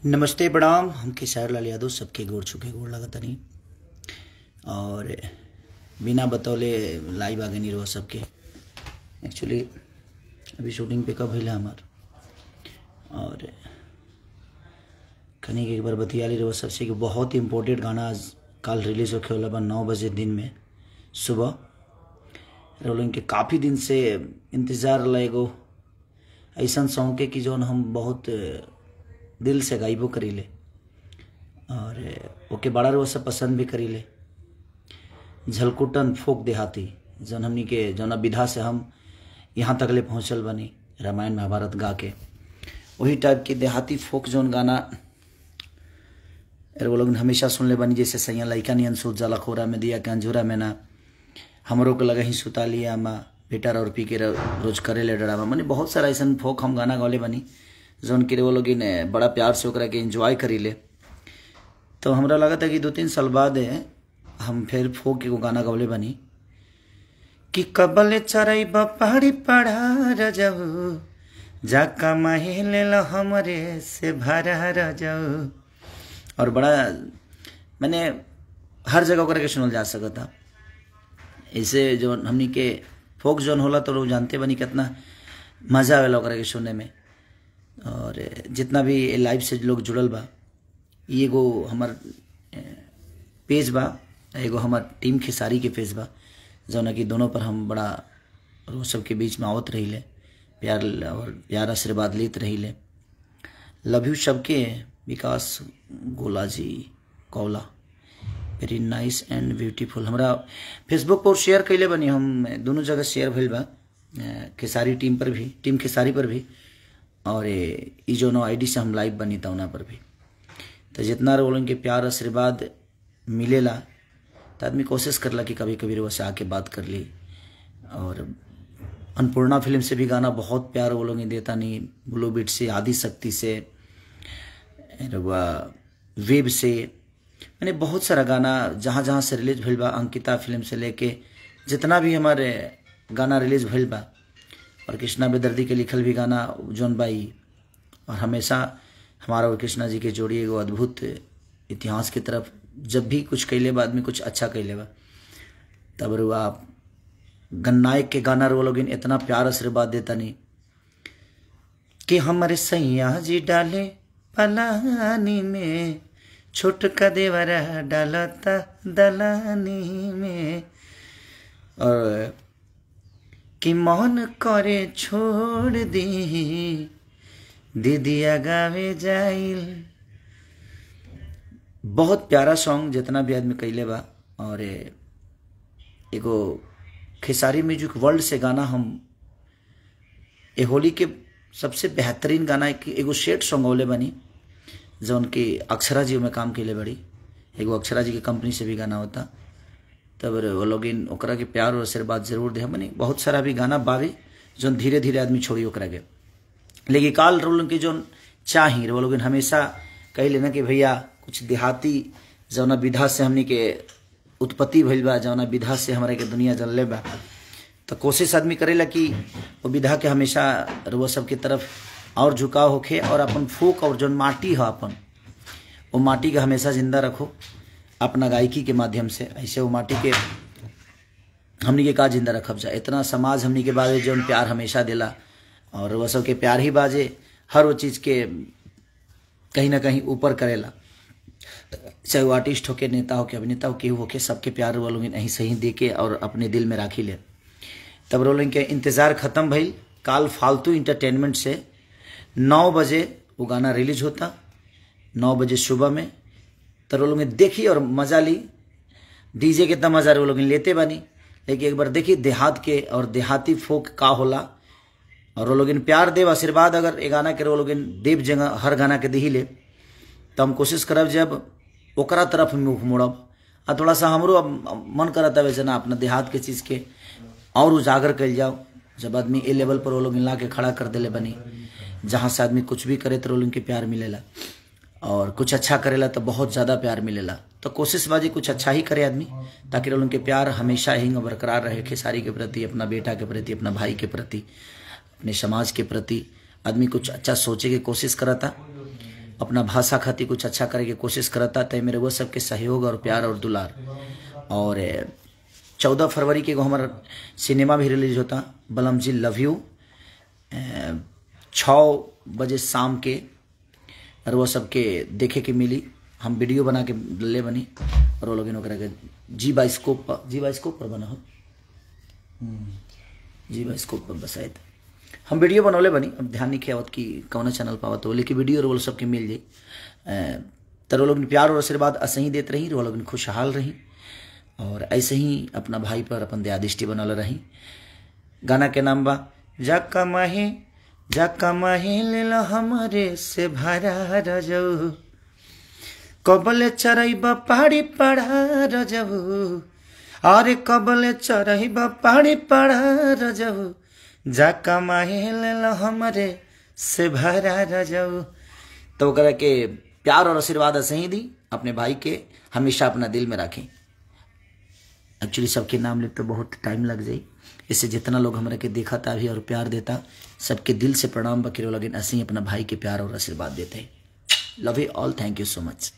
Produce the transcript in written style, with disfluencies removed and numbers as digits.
नमस्ते प्रणाम। हम खेसारी लाल यादव सबके गोड़ छुके गोड़ लगतनी और बिना बतौले लाइव आ गई रहो सबके। एक्चुअली अभी शूटिंग पे कब भइल हमार और कहीं एक बार बतिया ली रहो सबसे कि बहुत इम्पोर्टेंट गाना आज कल रिलीज़ होखे वाला बा 9 बजे दिन में सुबह। रोलिंग के काफ़ी दिन से इंतज़ार रहा एगो ऐसा सॉन्ग के कि जौन हम बहुत दिल से गाइबो करीले और ओके बड़ा रोज से पसंद भी करीले। झलकुटन फोक देहाती जौन हमनी के जौना विधा से हम यहाँ तक ले पहुँचल बनी रामायण महाभारत गा के, वही टाइप के देहाती फोक जौन गाना वो लोग हमेशा सुन ले बनी। जैसे सैया लैका नियन सूत जाला खोरा में दिया के अंजूरा में ना हमरों को लगा ही सुता लिया माँ बेटा और पी के रोज करे ले डरावा। माने बहुत सारा ऐसा फोक हम गाना गौले बनी जौन के वो लोग बड़ा प्यार से ओकरा के एंजॉय करी ले। तो हमरा लगा था कि 2-3 साल बाद हम फिर फोक एगो गाना गौले बनी कि कबल चराई पहाड़ी पढ़ा रजाऊ जाका माहिले हमरे से भरा रजाऊ। और बड़ा मैंने हर जगह ओकरा के सुनल जा सकता। ऐसे जो हमनी के फोक जोन होला तो लोग जानते बनी कितना मज़ा आवेला ओकरा के सुने में। और जितना भी लाइव से लोग जुड़ल बा, एगो हमार पेज बा, एगो हमार टीम खेसारी के पेज बा, जौन कि दोनों पर हम बड़ा रोज सबके बीच में आवत रही ले, प्यार और प्यार आशीर्वाद लेत रही ले। लव you सबके। विकास गोला जी कौला वेरी नाइस एंड ब्यूटीफुल। हमरा फेसबुक पर शेयर कैले बनी, हम दोनों जगह शेयर भइल बा, खेसारी टीम पर भी, टीम खेसारी पर भी और ई जो आईडी से हम लाइव बनी तौना पर भी। तो जितना रोलन के प्यार आशीर्वाद मिलेला तो आदमी कोशिश करला कि कभी कभी वो से आके बात कर ली। और अन्नपूर्णा फिल्म से भी गाना बहुत प्यार वो लोग देता नहीं, ब्लू बीट से, आदि शक्ति से, वेब से, मैंने बहुत सारा गाना जहाँ जहाँ से रिलीज भइल बा, अंकिता फिल्म से लेके जितना भी हमारे गाना रिलीज भइल बा और कृष्णा बेदर्दी के लिखल भी गाना जौन बाई। और हमेशा हमारा और कृष्णा जी के जोड़ी एगो अद्भुत इतिहास की तरफ जब भी कुछ कैले बा आदमी कुछ अच्छा कैले बा तब रुआ गन्नायक के गाना रो लोग इतना प्यार आशीर्वाद देता नहीं कि हमारे सैया जी डाले पलानी में छोटका देवरा डालता दलानी में और कि मन करे छोड़ दी दीदिया गावे जाइल। बहुत प्यारा सॉन्ग जितना भी आदमी कैले बा। और एगो खेसारी म्यूजिक वर्ल्ड से गाना हम ए होली के सबसे बेहतरीन गाना एगो सेट सॉन्ग होले बनी जौन की अक्षरा जी में काम कैले बड़ी, एगो अक्षरा जी की कंपनी से भी गाना होता। तब वो लोग ओकरा के प्यार और आशीर्वाद जरूर दे। मनी बहुत सारा भी गाना बावे जौन धीरे धीरे आदमी छोड़ी ओकरा के। लेकिन काल रोल के जौन चाही वो लोग हमेशा कही लेना कि भैया कुछ देहाती जौना विधा से हमनी के उत्पत्ति भइल बा, जौना विधा से हमारे के दुनिया जनले बा, तो कोशिश आदमी करेला कि वो विधा के हमेशा रुआ सबके तरफ और झुकाव होखे और अपन फोक और जौन माटी है अपन वो माटी के हमेशा जिंदा रखो अपना गायकी के माध्यम से। ऐसे वो माटी के हमनी के का जिंदा रखब जा। इतना समाज हमनी के बारे जौन प्यार हमेशा देला और वह सबके प्यार ही बाजे हर वो चीज़ के कहीं ना कहीं ऊपर करेला, चाहे वो आर्टिस्ट होके, नेता होके, अभिनेता हो, केहू होके, सबके प्यार वो लोग नहीं सही दे के और अपने दिल में राखी ले। तब रोलिंग के इंतज़ार ख़त्म भइल। काल फालतू इंटरटेनमेंट से 9 बजे वो गाना रिलीज होता, 9 बजे सुबह में। तो वो लोग देखी और मज़ा ली। डीजे कितना मज़ा वो लोग लेते बनी, लेकिन एक बार देखी देहात के और देहाती फोक का होला और वो लोग प्यार देव आशीर्वाद अगर ए गाना के वो लोग देव जगह हर गाना के दही ले तो हम कोशिश करब जब ओकरा तरफ मुख मोड़ब। आ थोड़ा सा हमरो अब मन करता है वैसे ना अपना देहात के चीज़ के और उजागर कल जाओ। जब आदमी ए लेवल पर वो लोग ला के खड़ा कर दिले बनी जहाँ से आदमी कुछ भी करे तो वो लोग के प्यार मिलेला और कुछ अच्छा करेला तो बहुत ज़्यादा प्यार मिलेला। तो कोशिश बाजी कुछ अच्छा ही करे आदमी ताकि उनके प्यार हमेशा ही बरकरार रहे खेसारी के प्रति, अपना बेटा के प्रति, अपना भाई के प्रति, अपने समाज के प्रति आदमी कुछ अच्छा सोचे की कोशिश करता। अपना भाषा खातिर कुछ अच्छा करे के कोशिश करता, तो मेरे वो सबके सहयोग और प्यार और दुलार। और 14 फरवरी के एगो हमार सिनेमा भी रिलीज होता, बलम जी लव you, 6 बजे शाम के, और वो सबके देखे के मिली। हम वीडियो बना के ले बनी और वो लोग के जी बाइस्कोप पर, जी बाइस्कोप पर बना हो, जी बाइस्कोप पर बसायद हम वीडियो बनौले बनी। अब ध्यान नहीं आवत कि कौन चैनल पावत हो, लेकिन वीडियो और वो सबके मिल जाई। तर वो लोग प्यार और आशीर्वाद ऐसे ही देते रही, वो लोग खुशहाल रही और ऐसे ही अपना भाई पर अपन दया दृष्टि बनल रही। गाना के नाम बा जाका माही, जाका माही ले हमारे से भरा रजऊ, कबले चरैबा पहाड़ी पढ़ा रजऊ, अरे कबले चरैबा पहाड़ी पढ़ा रजऊ, जाका माही ले हमारे से भरा रजऊ। तो ओकरा के प्यार और आशीर्वाद ऐसे ही दी, अपने भाई के हमेशा अपना दिल में रखें। एक्चुअली सबके नाम ले तो बहुत टाइम लग जाई, इससे जितना लोग हमरा के देखा था भी और प्यार देता, सबके दिल से प्रणाम बकरे लगे, ऐसे ही अपना भाई के प्यार और आशीर्वाद देते हैं। Love you all, thank you so much.